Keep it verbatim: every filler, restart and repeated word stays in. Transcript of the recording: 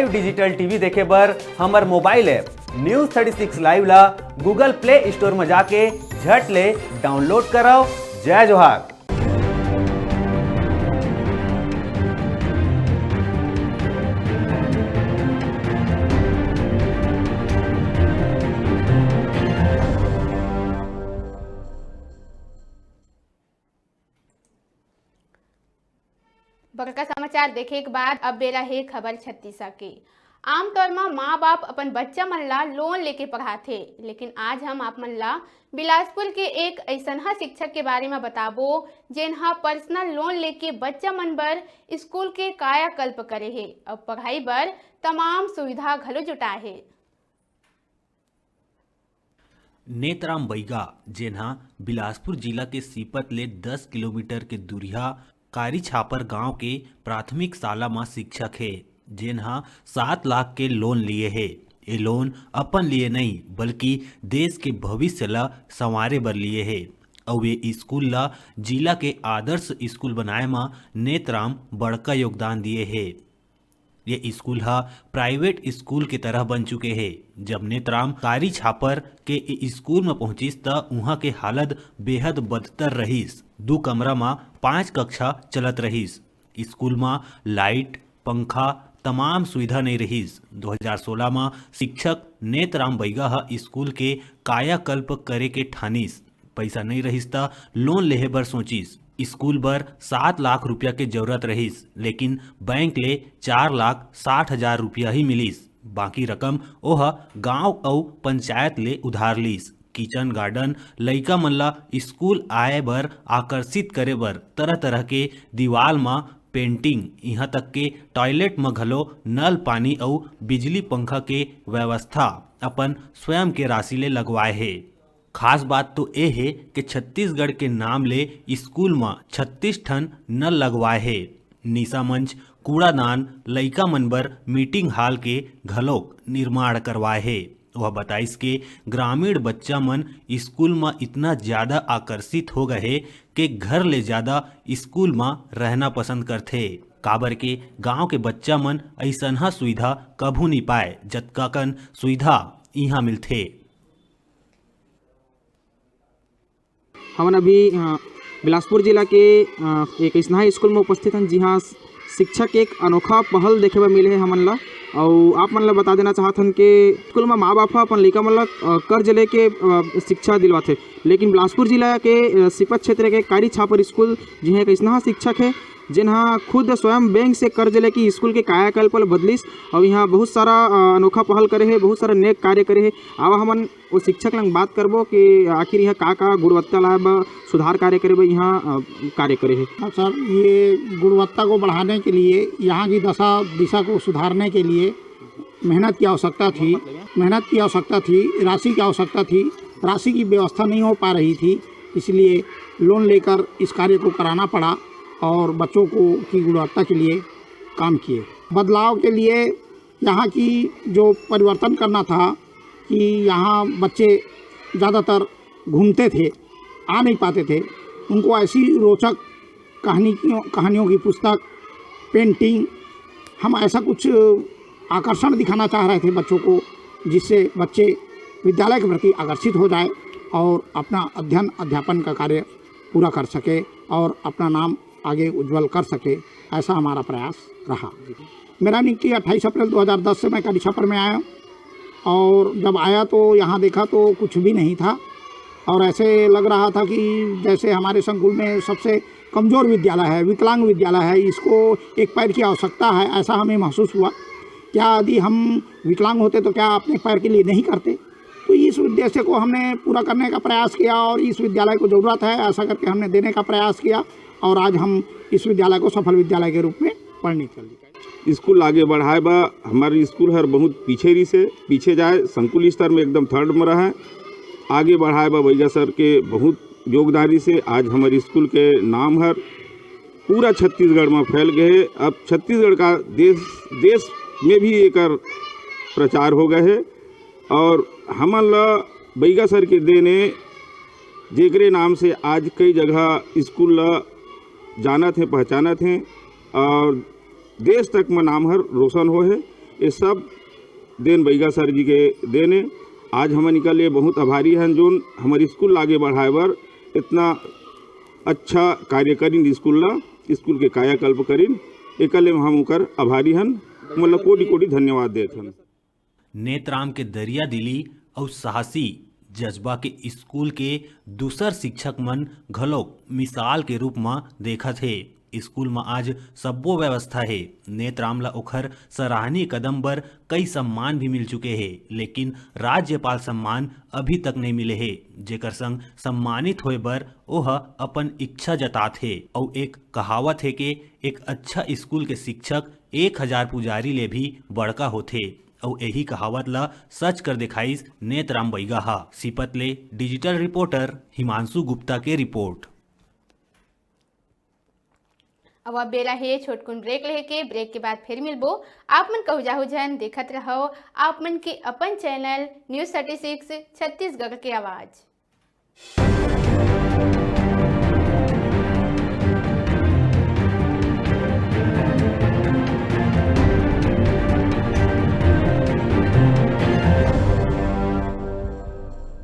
Live digital TV देखे बर हमर mobile app news thirty six live ला Google Play Store म जाके झट ले डाउनलोड करव। जय जोहार। बड़का समाचार देखे के बाद अब बेरा हे खबर छत्तीसा के। आमतौर म माँ बाप अपन बच्चा मन ला लोन लेके पढ़ाथे, लेकिन आज हम आप मन ला बिलासपुर के एक अइसनहा शिक्षक के बारे म बताबो, जेन ह पर्सनल लोन लेके बच्चा मन बर स्कूल के कायाकल्प करे हे अउ पढ़ाई बर तमाम सुविधा घलो जुटाए हे। नेतराम बैगा, जेन ह बिलासपुर जिला के सीपत ले दस किलोमीटर के दूरिहा कारी छापर गांव के प्राथमिक शाला म शिक्षक हे, जेन ह सात लाख के लोन लिए हे। ए लोन अपन लिए नइ, बल्कि देश के भविष्य ल संवारे बर लिए हे। अउ ये स्कूल ल जिला के आदर्श स्कूल बनाए म नेतराम बड़का योगदान दिए हे। ये स्कूल ह प्राइवेट स्कूल के तरह बन चुके हे। जब नेतराम कारी छापर के ए स्कूल म पहुंचिस, त उहां के हालत बेहद बदतर रहिस। दू कमरा म पांच कक्षा चलत रहिस। स्कूल म लाइट, पंखा, तमाम सुविधा नइ रहिस। दो हज़ार सोलह म शिक्षक नेतराम बैगा ह स्कूल के कायाकल्प करे के ठानिस। पइसा नइ रहिस, त लोन लेहे बर सोचिस। स्कूल बर सात लाख रुपया के जरूरत रहिस, लेकिन बैंक ले चार लाख साठ हजार रुपया ही मिलिस। बाकी रकम ओह गांव अउ पंचायत ले उधार लीस। किचन गार्डन, लइका मन ला स्कूल आए बर आकर्षित करे बर तरह-तरह के दीवाल म पेंटिंग, इहां तक के टॉयलेट म घलो नल पानी अउ बिजली पंखा के व्यवस्था अपन स्वयं के राशि ले लगवाए हे। खास बात तो ए हे कि छत्तीसगढ़ के नाम ले स्कूल म छत्तीस ठन नल लगवाए हे। निशा मंच, कूड़ादान, लइका मन बर मीटिंग हॉल के घलोक निर्माण करवाए हे। वह बताइस के ग्रामीण बच्चा मन स्कूल म इतना ज्यादा आकर्षित हो गए हे के घर ले ज्यादा स्कूल म रहना पसंद करथे, काबर के गांव के बच्चा मन अइसनहा सुविधा कभू नी पाए, जतका कन सुविधा इहां मिलथे। हमन अभी, अ, बिलासपुर जिला के, अ, एक अइसनहा स्कूल में उपस्थित हन, जिहां शिक्षक एक अनोखा पहल देखे बर मिले हे हमन ला। अउ आप मन ला बता देना चाहत हन के स्कूल में माँ बाप ह अपन लइका मन ला, अ, कर्ज लेके, अ, शिक्षा दिलवाथे, लेकिन बिलासपुर जिला के, अ, सिपत क्षेत्र के कारी छापर स्कूल, जिहां एक अइसनहा शिक्षक हे, जेन ह खुद स्वयं बैंक से कर्ज लेके स्कूल के कायाकल्प ल बदलिस। अउ इहां बहुत सारा, अ, अनोखा पहल करे हे, बहुत सारा नेक कार्य करे हे। आवा हमन ओ शिक्षक लंग बात करबो कि आखिर इहां का-का गुणवत्ता लाए बर, सुधार कार्य करे बर इहां, अ, कार्य करे हे। हाँ सर, ये गुणवत्ता को बढ़ाने के लिए, यहाँ की दशा दिशा को सुधारने के लिए मेहनत की आवश्यकता थी, मेहनत की आवश्यकता थी, राशि की आवश्यकता थी, राशि की व्यवस्था नहीं हो पा रही थी, इसलिए लोन लेकर इस कार्य को कराना पड़ा और बच्चों को, की गुणवत्ता के लिए काम किए। बदलाव के लिए यहाँ की जो परिवर्तन करना था कि यहाँ बच्चे ज़्यादातर घूमते थे, आ नहीं पाते थे, उनको ऐसी रोचक कहानी, कहानियों की पुस्तक, पेंटिंग, हम ऐसा कुछ आकर्षण दिखाना चाह रहे थे बच्चों को, जिससे बच्चे विद्यालय के प्रति आकर्षित हो जाए और अपना अध्ययन अध्यापन का कार्य पूरा कर सके और अपना नाम आगे उज्जवल कर सके, ऐसा हमारा प्रयास रहा। मेरा नियुक्ति अट्ठाईस अप्रैल दो हज़ार दस से मैं कारी छापर में आया, और जब आया तो यहाँ देखा तो कुछ भी नहीं था, और ऐसे लग रहा था कि जैसे हमारे संकुल में सबसे कमज़ोर विद्यालय है, विकलांग विद्यालय है, इसको एक पैर की आवश्यकता है, ऐसा हमें महसूस हुआ। क्या यदि हम विकलांग होते तो क्या अपने पैर के लिए नहीं करते? तो इस उद्देश्य को हमने पूरा करने का प्रयास किया और इस विद्यालय को ज़रूरत है, ऐसा करके हमने देने का प्रयास किया और आज हम इस विद्यालय को सफल विद्यालय के रूप में परिणित कर लिया। स्कूल आगे बढ़ाए बा, हमार स्कूल हर बहुत पीछे रहिस हे, पीछे जाए, संकुल स्तर में एकदम थर्ड में रहे। आगे बढ़ाए बा बैगा सर के बहुत योगदान रहिस हे। आज हमार स्कूल के नाम हर पूरा छत्तीसगढ़ में फैल गए हे। अब छत्तीसगढ़ का देश, देश में भी एकर प्रचार हो गए हे। और हमन ला बैगा सर के देन ए, जेकरे नाम से आज कई जगह स्कूल ला जानत हे, पहचानत हे और देश तक में नाम हर रोशन हो हे। ये सब देन बैगा सर जी के देन हे। आज हमन इकर ले बहुत आभारी हन, जोन हमर स्कूल ला आगे बढ़ाए बर इतना अच्छा कार्य करिन, स्कूल ला, स्कूल के कायाकल्प करिन, एकर ले हम ओकर आभारी हन, मतलब कोटि कोटि धन्यवाद देत हन। नेतराम के दरियादिली अउ साहसी जज्बा के स्कूल के दूसर शिक्षक मन घलोक मिसाल के रूप म देखत हे। स्कूल म आज सब्बो व्यवस्था हे। नेतराम ल ओखर सराहनीय कदम बर कई सम्मान भी मिल चुके हे, लेकिन राज्यपाल सम्मान अभी तक नइ मिले हे, जेकर संग सम्मानित होए बर ओह अपन इच्छा जतात हे। अउ एक कहावत हे के एक अच्छा स्कूल के शिक्षक एक हजार पुजारी ले भी बड़का होथे। अउ एही कहावत ल सच कर दिखाइस नेतराम बैगा ह। सीपत ले डिजिटल रिपोर्टर हिमांशु गुप्ता के रिपोर्ट। अब, अब बेरा हे छोटकुन ब्रेक लेके। ब्रेक के बाद फिर मिलबो। आप मन कहू जाहू झन, देखत रहव आप मन के अपन channel news thirty six Chhattisgarh के आवाज़।